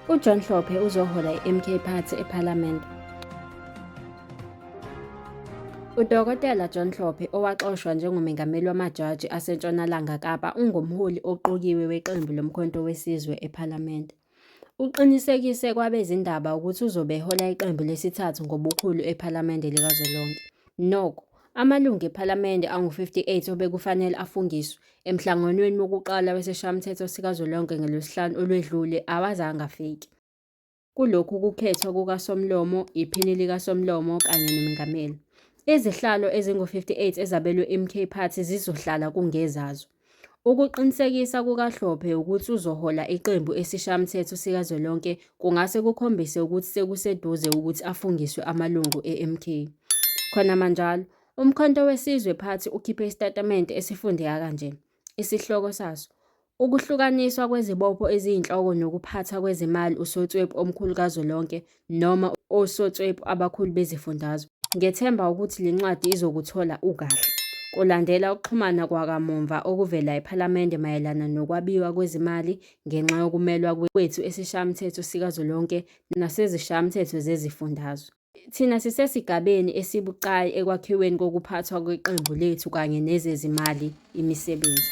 UJohn Hlophe uzohola i-MK Party ePhalamende. UDokotela John Hlophe owaxoshwa njengomengameli wamajaji aseNtshonalanga Kapa ungumholi oqokiwe weqembu loMkhonto weSizwe ePhalamende. Uqinisekise kwabezindaba ukuthi uzobe ehola iqembu lesithathu ngobukhulu ePhalamende likazwelonke. Nokho, amalungu ePhalamende angu-58 obekufanele afungiswe emhlanganweni wokuqala wesiShayamthetho Sikazwelonke ngoLwesihlanu olwedlule awazange afike. Kulokhu kukhethwa kukaSomlomo, iPhini likaSomlomo kanye noMengameli. Izihlalo ezingu-58 ezabelwe iMK Party zizohlala kungezazo. Ukuqinisekisa kukaHlophe ukuthi uzohola iqembu esiShayamthetho Sikazwelonke kungase kukhombise ukuthi sekuseduze ukuthi afungiswe amalungu e-MK. Khonamanjalo, uMkhonto weSizwe Party ukhiphe isitatimende esifundeka kanje. Isihloko saso, Ukuhlukaniswa kwezibopho eziyinhloko nokuphathwa kwezimali uSotswebhu omkhulu kazwelonke noma osotswebhu abakhulu bezifundazwe. Ngethemba ukuthi le ncwadi izokuthola ukahle. Kulandela ukuxhumana kwakamumva okuvela ePhalamende mayelana nokwabiwa kwezimali ngenxa yokumelwa kwethu esiShayamthetho Sikazwelonke naseziShayamthetho zezifundazwe. Thina sisesigabeni esibucayi ekwakhiweni kokuphathwa kweqembu lethu kanye nezezimali imisebenzi.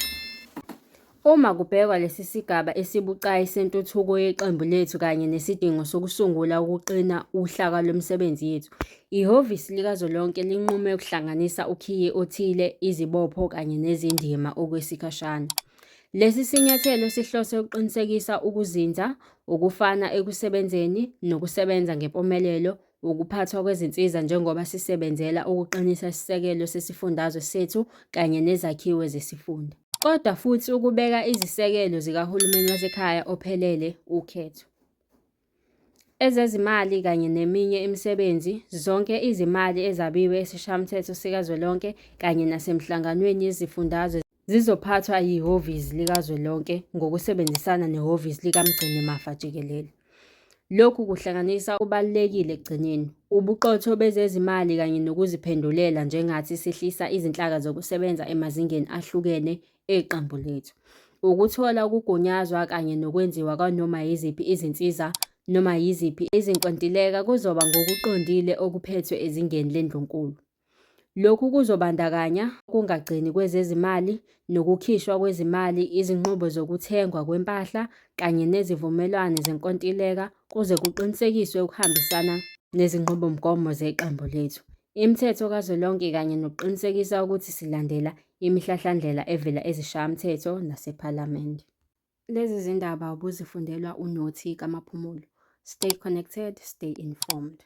Uma kubhekwa lesi sigaba esibucayi sentuthuko yeqembu lethu kanye nesidingo sokusungula ukuqina uhlaka lwemisebenzi yethu, iHhovisi Likazwelonke linqume ukuhlanganisa ukhiye othile, izibopho kanye nezindima okwesikhashana. Lesi sinyathelo sihlose ukuqinisekisa ukuzinza, ukufana ekusebenzeni nokusebenza ngempumelelo, ukuphathwa kwezinsiza njengoba sisebenzela ukuqinisa isisekelo sesifundazwe sethu kanye nezakhiwo zesifunda. Kodwa futhi ukubeka izisekelo zikahulumeni wasekhaya ophelele, ukhetho. Ezezimali kanye neminye imisebenzi, zonke izimali ezabiwe esiShayamthetho Sikazwelonke kanye nasemihlanganweni yezifundazwe zizophathwa yiHhovisi Likazwelonke ngokusebenzisana neHhovisi LikaMgcinimafa Jikelele. Lokhu kuhlanganisa kubalulekile ekugcineni ubuqotho bezezimali kanye nokuziphendulela njengathi sehlisa izinhlaka zokusebenza emazingeni ahlukene eqembu lethu. Ukuthola ukugunyazwa kanye nokwenziwa kwanoma yiziphi izinsiza noma yiziphi izinkontileka kuzoba ngokuqondile okuphethwe ezingeni leNdlunkulu. Lokhu kuzobandakanya ukungagcini kwezezimali nokukhishwa kwezimali, izinqubo zokuthengwa kwempahla kanye nezivumelwano zenkontileka kuze kuqinisekiswe ukuhambisana nezinqubomgomo zeqembu lethu, imithetho kazwelonke kanye nokuqinisekisa ukuthi silandela imihlahlandlela evela eziShayamthetho nasePhalamende. Lezi zindaba ubuzifundelwa uNothi kaMaphumulo. Stay connected, stay informed.